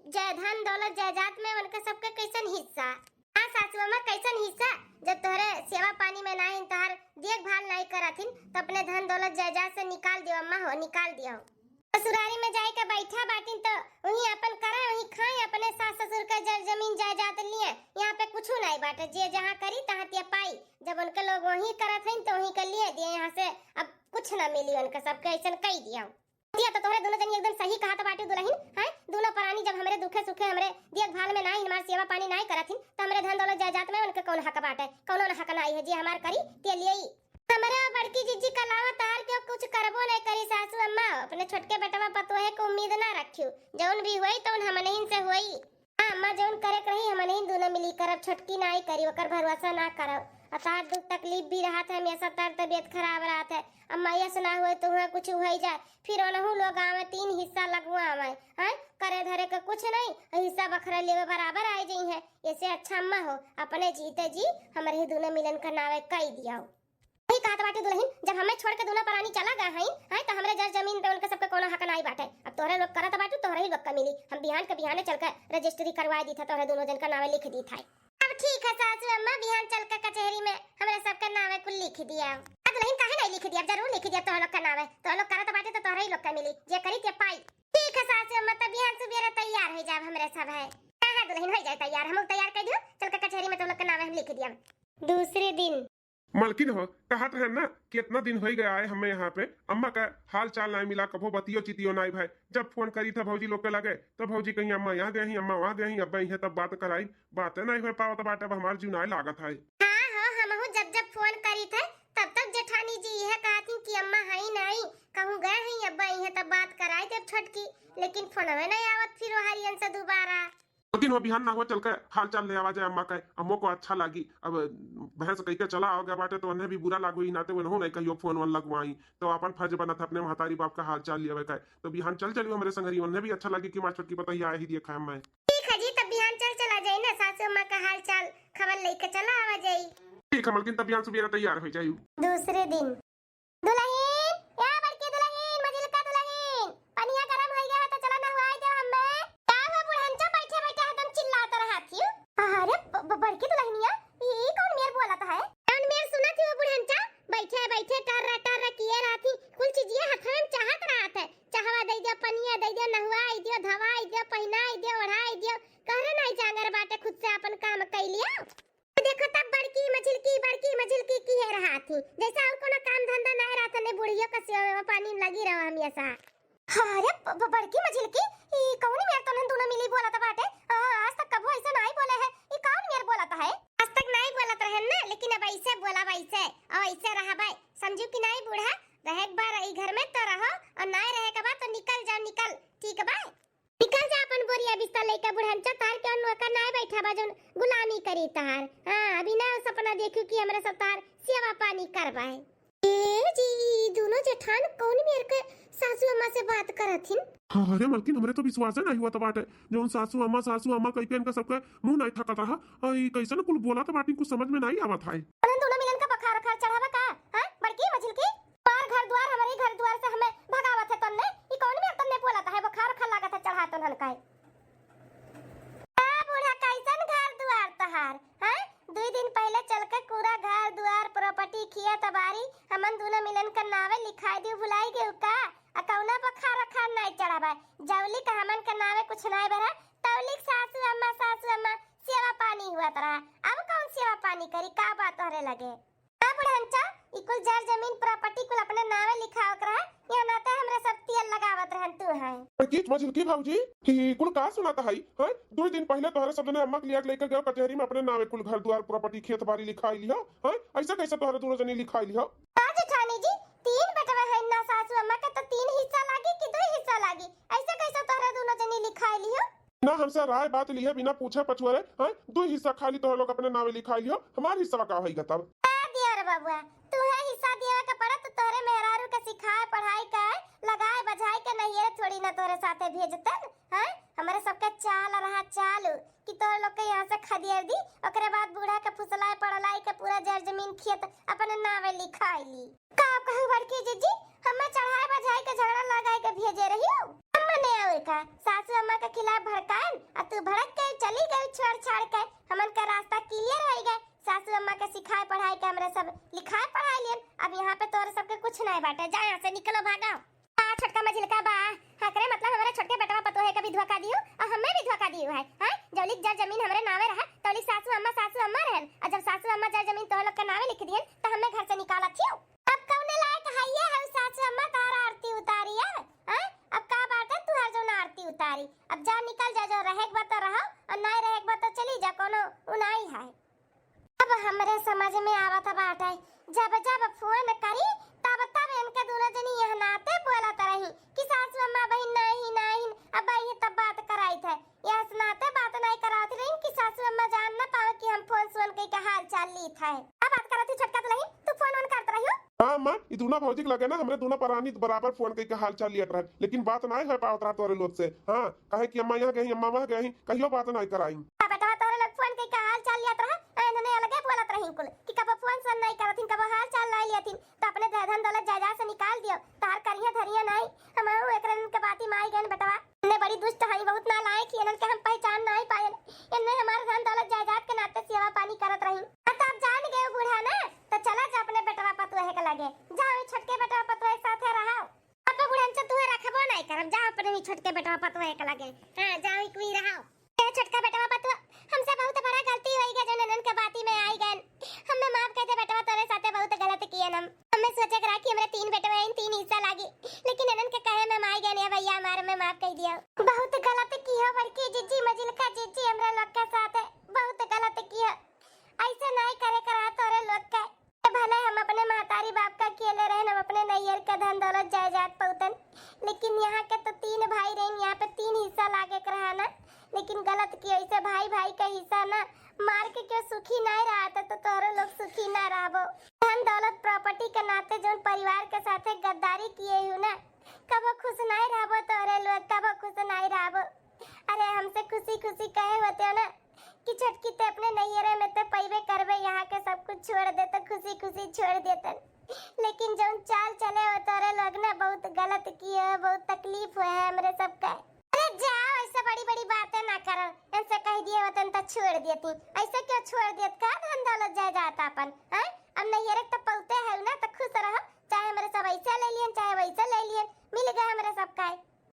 जय धन दौलत जायदाद में उनके सबके कैसन हिस्सा? हाँ सासू अम्मा, कैसन हिस्सा? जब तोहरे सेवा पानी में नाई हईन, तोहर दिए देखभाल नाई करत हिन, तो अपने धन दौलत जायदाद से निकाल दियो अम्मा हो, निकाल दियो। ससुरारी में जाए के बैठा बाटिन तो वहीं अपन करा, वहीं खाए, अपने सास ससुर के जर जमीन जायदाद लिए, यहाँ पे कुछ नाई बाटे। जे जहाँ करी तहाँ तिया पाई। जब उनके लोग वहीं करत हइन तो वहीं के लिए दिए, यहाँ से अब कुछ ना मिली उनके, सबके ऐसन कई दिया। तिया तो तोहरे दोनों जनी एकदम सही कहत बाटू दुलहिन, हैं? दोनों परानी जब हमरे दुखे सुखे, हमरे देखभाल में नाई, हमार सेवा पानी नाई करत हिन, तो हमरे धन दौलत जायदाद में उनके कौन हक बाटे? कौनो ना हक नाई है। जे हमार करी तिया लियई। हमरे और बड़की जीजी के अलावा तहार केहू कुछ करबो नहीं करी सासू अम्मा। अपने छोटके बेटवा पतोहे के उम्मीद ना रखियो, जौन भी होई तौन हमनहिन से होई। हाँ अम्मा, जौन करे के रही हमनहिन दोनों मिली करब, छोटकी नाई करी, ओकर भरोसा ना करब। और तहार दुख तकलीफ भी रहत है, हमेशा तहार तबीयत खराब रहत है। अम्मा यस ना होई तो हुआ कुछ होई जाए, फिर ओनहु लोग आवे, तीन हिस्सा लगवा आवे, हैं? करे धरे के कुछ नहीं, हिस्सा बखरा लेवे बराबर आए जइहैं। ऐसे अच्छा अम्मा हो, अपने जीते जी हमरे ही दोनों मिलन का नावे कई दियाओ। वही कहत बाटू दुलहिन, जब हमें छोड़ के दोनों परानी चला गए हैं, हैं, तो हमरे जर जमीन पे उनके सबके कोनो हक नाई बाटे। अब तोहरे लोग करत बाटू, तोहरे ही लोग का मिली। हम बिहान के बिहाने चल के रजिस्ट्री करवाए दी था, तोहरे दोनों जन का नावे लिख दी था। अब ठीक है सासू अम्मा, बिहान चल के कचहरी में हमरे सबके नावे कुल लिख दिया। अब दुलहिन काहे नहीं लिख दिया? अब जरूर लिख दिया तोहरे लोग का नावे। तोहरे लोग करत बाटे तो तोहरे ही लोग का मिली, जे करी ते पाई। ठीक है सासू अम्मा, तब बिहान सुबेरे तैयार हो जाब हमरे सब है। हाँ हाँ दुलहिन, हो जाए तैयार, हम तैयार कर दियो, चल के कचहरी में तोहरे लोग का नावे हम लिख दिया। दूसरे दिन। मलकिन हो, कहत रहे ना कि इतना दिन होई गया है हमें यहाँ पे, अम्मा का हाल चाल नाई मिला, कभो बतियो चितियो नाई भाई। जब फोन करी था भौजी लोग के लगे, तो भौजी कहीं अम्मा यहाँ गए ही, अम्मा वहाँ गए ही, अब इहे तब बात कराई, बातें नाई हो पावत बाटे, अब हमार जीव नाई लागत है। हाँ हो, हमहू जब जब फोन करी थे, तब तब जेठानी जी यह कहत ही कि अम्मा है ही नाई, कहूँ गए ही, अब इहे तब बात कराई जब छोटकी, लेकिन फोनवे नाई आवत फिर वहारियन से दोबारा। लेकिन वो बिहान ना हुआ चल के हाल चाल ले आवा जाए अम्मा के, अम्मो को अच्छा लागी। अब भैंस कह के चला आ गया बाटे तो उन्हें भी बुरा लागो, ई नाते उन्हों नहीं कहियो फोन वोन लगवाई, तो अपन फर्ज बनत है अपने महतारी बाप का हाल चाल लेवे का। तो बिहान चल चलियो हमरे संगरी, उन्हें भी अच्छा लागी कि माँ छोटकी पतोहिया आई ही देखा है मैं। ठीक है जी, तब बिहान चल चला जाई ना, सासू अम्मा का हाल चाल खबर लेके चला आवा जाई। ठीक है मलकिन, तब बिहान सुबेरा तैयार हो जाई। दूसरे दिन। दुलहिन, या बड़की दुलहिन, मझिलका दुलहिन, पनिया गरम होई गया है तो चला नहवाई देव हम्मे। का हो बुढ़नचा, बैठे बैठे हरदम चिल्लात रहत हियो? अरे ब-, ब-, बड़की दुलहिनिया, ई, ई कौन मेर बोलत है? कौन मेर सुनत हियो बुढ़नचा? बैठे बैठे टर्र टर्र किए रहत ही, कुल चीजिए हथवे में चाहत रहत है। चहवा दे दियो, पनिया दे दियो, नहवाई दियो, धवाई दियो, पहिनाई दियो, ओढ़ाई दियो, कहरे नाई जांगर बाटे खुद से अपन काम कई लियो। देखो तब बड़की मझिलकी, बड़की मझिलकी किहे रहत ही, जैसे और कोनो काम धंधा नाय रहत ने, बुढ़ियो का सेवा में पानी में लगी रहो हमेशा। अरे ब-, ब-, बड़की मझिलकी, ई कौन मेर तोहन दोनों मिली बोलत बाटे? आ, आज तक कबो ऐसे नाई बोले है, ई कौन मेर बोलत है? आज तक नाई बोलत रहन ना, लेकिन अब ऐसे बोला, वैसे और ऐसे रहबे, समझू कि नाई बूढ़ा? रहे के बा ई घर में तो रहो, और नाय रहे के बा तो निकल जाओ, निकल, ठीक बा? निकल जा अपन बोरिया बिस्तर लेके बुढ़नचा, तार के अनु का नाय बैठा बा जौन गुलामी करी तार। हाँ, अभी ना सपना देखू कि हमरा सब तार सेवा पानी करवाए। ए जी, ई दोनों जेठान कौन मेर के सासू अम्मा से बात करत हिन? हाँ, अरे मलकिन, हमरे तो विश्वास नहीं हुआ बाटे, जौन सासू अम्मा, सासू अम्मा कह के इनका सबके मुंह नहीं थकत रहा। आ, ई कैसन कुल बोलत बाटी, कुछ समझ में नहीं आवत है। अरे दोनों मिलन का बुखार उखार चढ़ावा का? हाँ, बड़की मझिलकी? तोहार घर दुआर, हमरे घर दुआर से हमें भगावत है तन्ने। ई कौन मेर तन्ने बोलत है? बुखार उखार लागत है चढ़ा तन्हन का है। आ बूढ़ा, कैसन घर दुआर तहार, हैं? दुई दिन पहले चल के पूरा घर दुआर, property, खेत बारी हमन दोनों मिलन के नावे लिखाई दियो, भुलाई गयो का? आ कौना बुखार उखार नाई चढ़ावा? जौली का हमन के नावे कुछ नाई बरा, तौली के सासू अम्मा, सासू अम्मा सेवा पानी हुआ तरा। अब कौन सेवा पानी करी? का बात तोहरे लगे? हाँ बुढ़नचा, ई कुल जर जमीन property कुल अपने नावे लिखावत रहा, यह नाते हमरे सब तेल लगावत रहन तू है। बड़की मझिलकी भौजी, ई कुल का सुनात है? हैं? दो दिन पहले तोहरे सब जने अम्मा के लिया के लेके गयो कचहरी में अपने नावे कुल घर दुआर property खेत बारी लिखाई लिहो, हैं? ऐसे कैसे तोहरे दोनों जनी लिखाई लिहो? का जेठानी जी, तीन बेटवा है ना सासू अम्मा के, तो तीन हिस्सा लागी कि दो हिस्सा लागी? ऐसे कैसे तोहरे दोनों जनी लिखाई लिहो? ना हमसे राय बात लिहे बिना पूछे पछुआरे, हैं? दो हिस्सा खाली तोहरे लोग अपने नावे लिखाई लिहो, हमार हिस्सा का होई तब? आ दियर बबुआ, तू है हिस्सा दिए के पड़त, तोहरे मेहरारू के सिखाए पढ़ाई के, लगाए बझाए के नैहरे थोड़ी ना तोहरे साथे भेजतन, हैं? हमरे सबके चाल रहा चालू कि तोहरे लोग के यहाँ से खदेड़ दी, ओकरे बाद बूढ़ा के फुसलाए पड़लाई के पूरा जर जमीन खेत अपने नावे लिखाई ली। का कहू बड़की जीजी, हमें चढ़ाए बझाए के झगड़ा लगाए के भेजे रहियो? हम मने और का, सासू अम्मा के खिलाफ भड़काएन, आ तू भड़क के चली गई छोड़ छाड़ के, हमन का रास्ता clear होई गए। सासू अम्मा के सिखाए पढ़ाए के हमरे सब लिखाए पढ़ाए लियन। अब यहाँ पे तोरे सबके कुछ नाहीं बाटे, जा यहाँ से निकलो, भागो। आ, छोटका मझिलका बा, हकरे मतलब हमरे छोटके बेटवा पतोहे के विधवा का दियो और हमें विधवा का दियो है, हैं? जौलिक जर जमीन हमरे नावे रहा, तौलिक सासू अम्मा, सासू अम्मा रहन, और जब सासू अम्मा जर जमीन तोह लोग के नावे लिख दिहन, तो हमें घर से निकालत हियो। अब कौने लायक है ये है सासू अम्मा, तारा आरती उतारी है, हैं? अब का बात है तुहार जौन आरती उतारी? अब जा निकल जा, जो रहेक बा तो रहो, और नाई रहेक बा तो चली जा, कोनो उ नाई है। अब हमरे समझ में आवत बाटे, जब जब फोन करी, तब तब इनके दोनों जनी यह नाते बोलत रही कि सासू अम्मा बहिन नाहीं, नाहीं, अब आई तब बात कराई थे। यह नाते बात नाहीं करावत रही कि सासू अम्मा जान न पावे कि हम फोन सोन कई के हाल चाल ली थे। अब बात करत ही छोटका दुलहिन, तू फोन ओन करत रही हो? हाँ अम्मा, ई दूना भौजी के लगे ना हमरे दूना परानी बराबर फोन कई के हाल चाल लियत रहे, लेकिन बात नाहीं हो पावत रहा तोरे लोग से। हाँ, काहे कि अम्मा यहाँ गई, अम्मा वहाँ गई, कहियो बात नाहीं कराई। आ बेटवा, तोरे लोग फोन कई के हाल चाल लियत रहा, आ इन्हने अलगे बोलत रही कुल कि कबो फोन सोन नाहीं करथिन, कबो हाल चाल नाहीं लियथिन, तो अपने धन दौलत जायदाद से निकाल दियो, तार करिया धरिया नाहीं। हम एकरन के बाती माई गन बेटवा, इन्ने बड़ी दुष्ट हई, बहुत नालायक ही, इन्हन के हम पहचान नाहीं पायल, इन्ने हमार धन दौलत जायदाद के नाते सेवा पानी करत रही। आ तो अब जान गए बूढ़ा ना, तो चला जा अपने बेटवा पतोहे के लगे, जा वही छोटके बेटवा पतोहे के साथे रहो। अब बुढ़न से तुहे रखबो नाहीं करब, जा अपने ही छोटके बेटवा पतोहे के लगे। हाँ, जा वही कुई रहो। ए छोटका बेटवा पतोह, हमसे बहुत बड़ा गलती होई गए, जो ननन के बाती में आई गए। हमें माफ कर दे बेटवा, तोरे साथे बहुत गलत किए हम। हमें सोचे के रहा कि हमरे तीन बेटवा हैं, तीन हिस्सा लागी, लेकिन ननन के कहे में आई गए। ए भैया, हमारे में माफ कर दियो। बहुत गलत कियो बड़की जिज्जी, मझिलका जिज्जी, हमरा लोग के साथ बहुत गलत कियो। ऐसे नाहीं करे के रहा तोरे लोग के। भले हम अपने महतारी बाप का अकेले रहन, हम अपने नैयर का धन दौलत जायदाद पौतन, लेकिन यहाँ के तो तीन भाई रहन, यहाँ पे तीन हिस्सा लागे के रहा ना। लेकिन गलत कियो, ऐसे भाई भाई का हिस्सा ना मार के क्यों सुखी नाहीं रहा था, तो तोहरो लोग सुखी ना रहबो। धन दौलत प्रॉपर्टी के नाते जौन परिवार के साथे गद्दारी किए हूँ ना, कबो खुश नाहीं रहबो तोहरे लोग, कबो खुश नाहीं रहबो। अरे हमसे खुशी खुशी कहे होते हो ना, कि छोटकी ते अपने नैहरे में ते पैबे करबे, यहाँ के सब कुछ छोड़ दे तो खुशी खुशी छोड़ देतन। लेकिन जौन चाल चले हो तोरे लोग ना, बहुत गलत किए हो, बहुत तकलीफ हुआ है हमरे सबका। अरे जाओ, ऐसे बड़ी बड़ी बातें ना करो, इनसे कह दिए होतन तो छोड़ देती। ऐसे क्यों छोड़ देत का? धन दौलत जायदाद अपन, हैं? अब नैहरे तो पौते है ना, तो खुश रहो, चाहे हमरे सब ऐसे ले लियन, चाहे वैसे ले लियन, मिल गए हमरे सब का।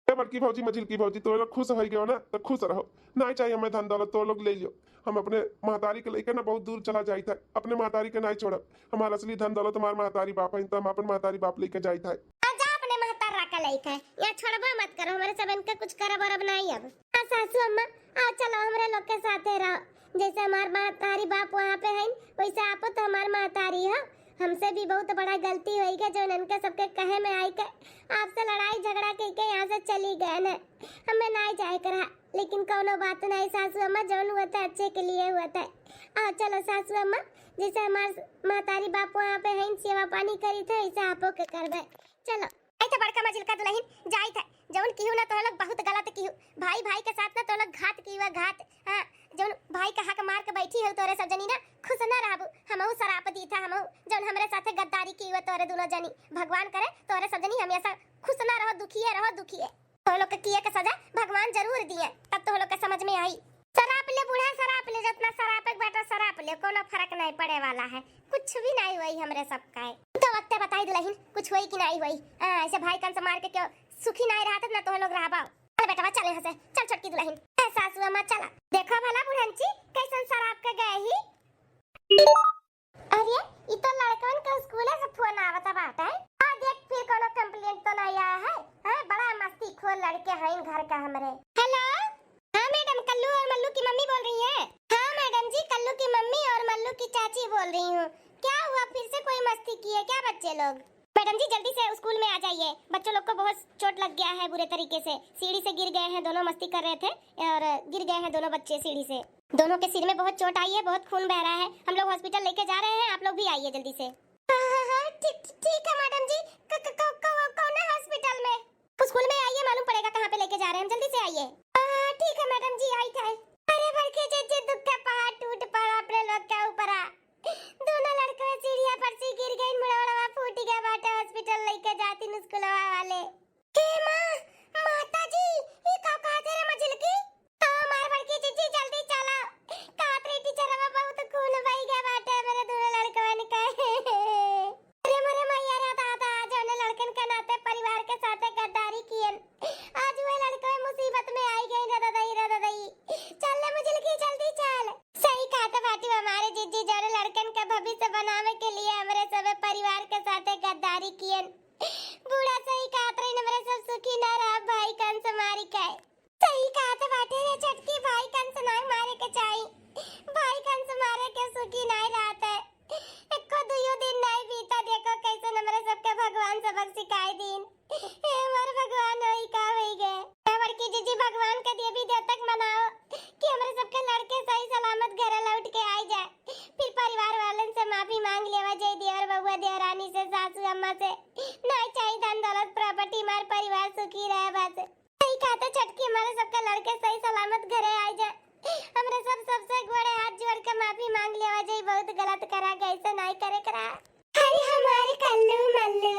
ए बड़की भौजी, मझिलकी भौजी, तोरे लोग खुश होई गयो ना, तो खुश रहो। नाहीं चाहिए हमें धन दौलत, तोरे लोग ले लियो। हम अपने महतारी के लेके ना बहुत दूर चला जाइत है, अपने महतारी के नाहीं छोड़ब। हमार असली धन दौलत हमार महतारी बाप है, तो हम अपन महतारी बाप लेके जाइत है। आ जा अपने महतारा के लेके, यहाँ छोड़बा मत करो, हमरे सब इनके कुछ करब वरब नाहीं अब। हाँ सासू अम्मा, आओ चलो हमरे लोग के साथे रहो। जैसे हमार महतारी बाप वहाँ पे हैं, वैसे आपो तो हमार महतारी हो। हमसे भी बहुत बड़ा गलती होई गए, जो इनके सबके कहे में आई के आपसे लड़ाई झगड़ा कई के यहाँ से चली गए न। हमें नाहीं जाए के रहा, लेकिन कौनो बात नाहीं सासू अम्मा, जौन हुआ था अच्छे के लिए हुआ था। आ चलो सासू अम्मा, जैसे हमार महतारी बाप वहाँ पे हैं, सेवा पानी करी थे, वैसे आपो के करबे। चलो। ऐ तो बड़का मझिलका दुलहिन, जाइत है, जौन किहू ना तोह लोग बहुत गलत किहू, भाई भाई के साथ ना तोह लोग घात किहू है, घात। हाँ, जौन भाई का हक मार के बैठी हो तोरे सब जनी ना, खुश ना रहबू। हमहू सराप दी था, हमहू जौन हमरे साथे गद्दारी किहू है तोरे दोनों जनी। भगवान करे तोरे सब जनी हमेशा खुश ना रहो, दुखिए रहो, दुखिए। तोह लोग के किए के सजा भगवान जरूर दिए, तब तोह लोग के समझ में आई। सराप ले बूढ़ा, सराप ले, जितना सरापे के बाटे सराप ले, कोनो फर्क नाहीं पड़े वाला है, कुछ भी नाहीं होई हमरे सब का है। तो वक्ते बताई दुलहिन, कुछ होई कि नाहीं होई? हाँ, ऐसे भाई कन से मार के क्यों सुखी नाहीं रहत ना तोह लोग रहबा। चल बेटवा, चल यहाँ से, चल छोटकी दुलहिन। ए सासू अम्मा, चला। देखो भला बुढ़ंची, कैसन सराप के गए ही। अरे, ई तो लड़कन के स्कूले से फोन आवत बाटे। आ देख, फिर कोनो complaint तो नाहीं आया है? हैं, बड़ा मस्तीखोर लड़के हैं घर का हमरे। Hello, हाँ मैडम, कल्लू और मल्लू की मम्मी बोल रही हैं? हाँ मैडम जी, कल्लू की मम्मी और मल्लू की चाची बोल रही हूँ। क्या हुआ, फिर से कोई मस्ती किए क्या बच्चे लोग? मैडम जी, जल्दी से स्कूल में आ जाइए, बच्चों लोग को बहुत चोट लग गया है बुरे तरीके से, सीढ़ी से गिर गए हैं, दोनों मस्ती कर रहे थे और गिर गए हैं दोनों बच्चे सीढ़ी से। दोनों के सिर में बहुत चोट आई है, बहुत खून बह रहा है, हम लोग हॉस्पिटल लेके जा रहे हैं, आप लोग भी आइए जल्दी से। हाँ, हाँ, हाँ, ठीक, ठीक है मैडम जी। क-, क-, क-, क-, कौन है हॉस्पिटल में? स्कूल में आइए, मालूम पड़ेगा कहाँ पे लेके जा रहे हैं हम, जल्दी से आइए। हाँ, ठीक है मैडम जी, आई थे। अरे बड़के जीजी, दुख का पहाड़ टूट पड़ा अपने लोग के ऊपर आ। दोनों लड़कवे सीढ़िया पर से गिर गइन, मुड़वा फूट गया बाटे, हॉस्पिटल लेके जाती स्कूलवा वाले। हे माँ, माता जी, ई का कहत रे मझिलकी? ओ मार बड़की जीजी, जल्दी चला। कहत रही टीचरवा बहुत खून बह गया बाटे। पियन। बूढ़ा सही कहत रही, हमरे सब सुखी ना रह भाई कंस मारी के। सही कहत बाटे रे छोटकी, भाई कंस ना मारे के चाही। भाई कंस मारे के सुखी ना रहत है। एको दुइयो दिन नाई बीता, देखो कैसे हमरे सबके भगवान सबक सिखाई दीन। हे हमार भगवान, होई का होई गे। ए बड़की जीजी, भगवान के देवी देवतक मनाओ कि हमरे सबके लड़के सही सलामत घरे लौट के आई जाए। फिर परिवार वालन से माफी मांग लेवा जाई, देवर बबुआ देवरानी से, सासू अम्मा से। नाई चाही धन दौलत प्रॉपर्टी, हमार परिवार सुखी रहे बस। सही कहत है छोटकी, हमरे सबके लड़के सही सलामत घरे आई जाए। हमरे सब सबसे गोड़े हाथ जोड़ के माफी मांग लेवा जाई, बहुत गलत करा गए, ऐसे नाई करे करा। अरे हमारे कल्लू मल्लू,